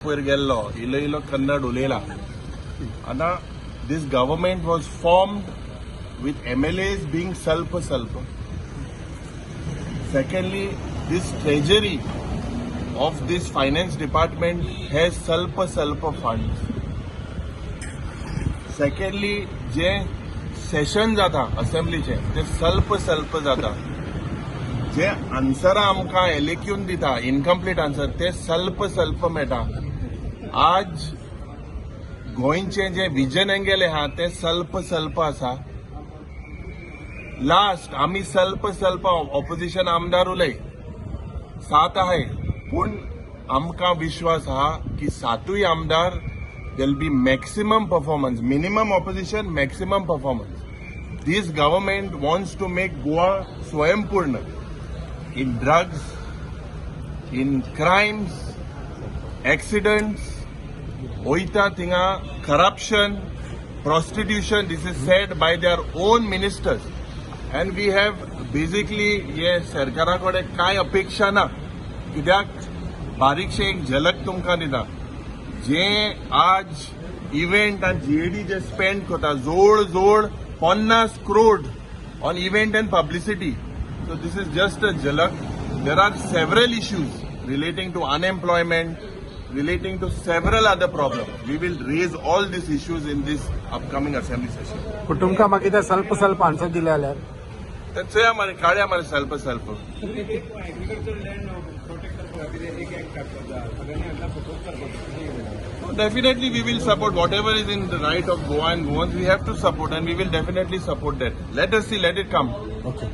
पयर गेल्लो, इलो इलो कन्नड उलयला. आतां this government was formed with MLAs being सल्प सल्प. Secondly, this treasury of this finance department has सल्प सल्प funds. Secondly, जे सेशन जाता असेंब्लीचे ते सल्प सल्प जाता. जे आन्सरां आमकां एलेक्यून दिता, इनकम्प्लीट आन्सर, ते सल्प सल्प मेळटा. आज गोंयचें जें विजन हेंगेलें आहा तें सल्प सल्प आसा. लास्ट आमी सल्प सल्प ऑपोजिशन आमदार उलय सात आहाय, पूण आमकां विश्वास आहा की सातूय आमदार there'll be maximum performance. Minimum opposition, maximum performance. This government wants to make Goa स्वयंपूर्ण in drugs, in crimes, accidents, वयता थिंगा corruption, prostitution. This is said by their own ministers. And we have basically हे सरकारा कडेन कांय अपेक्षा ना, कित्याक बारीकशें एक झलक तुमकां दिता. जे आज इव्हेंट आनी जीएडी जे स्पेंड करता जोड जोड 50 क्रोड on event and publicity. So this is just a झलक. There are several issues relating to unemployment, relating to several other problems. We will raise all these issues in this upcoming assembly session. पूण तुमकां मागीर ते सल्प सल्प answer दिले जाल्यार? तर चोया मरे, काडया मरे सल्प सल्प. एग्रीकल्चर लँड प्रोटेक्ट करपा खातीर एक एक्ट हाडपाक जाय, सगळ्यांनी हांगा सपोर्ट करपाक जाय. Definitely we will support whatever is in the right of Goa and Goans. We have to support and we will definitely support that. Let us see, let it come. Okay.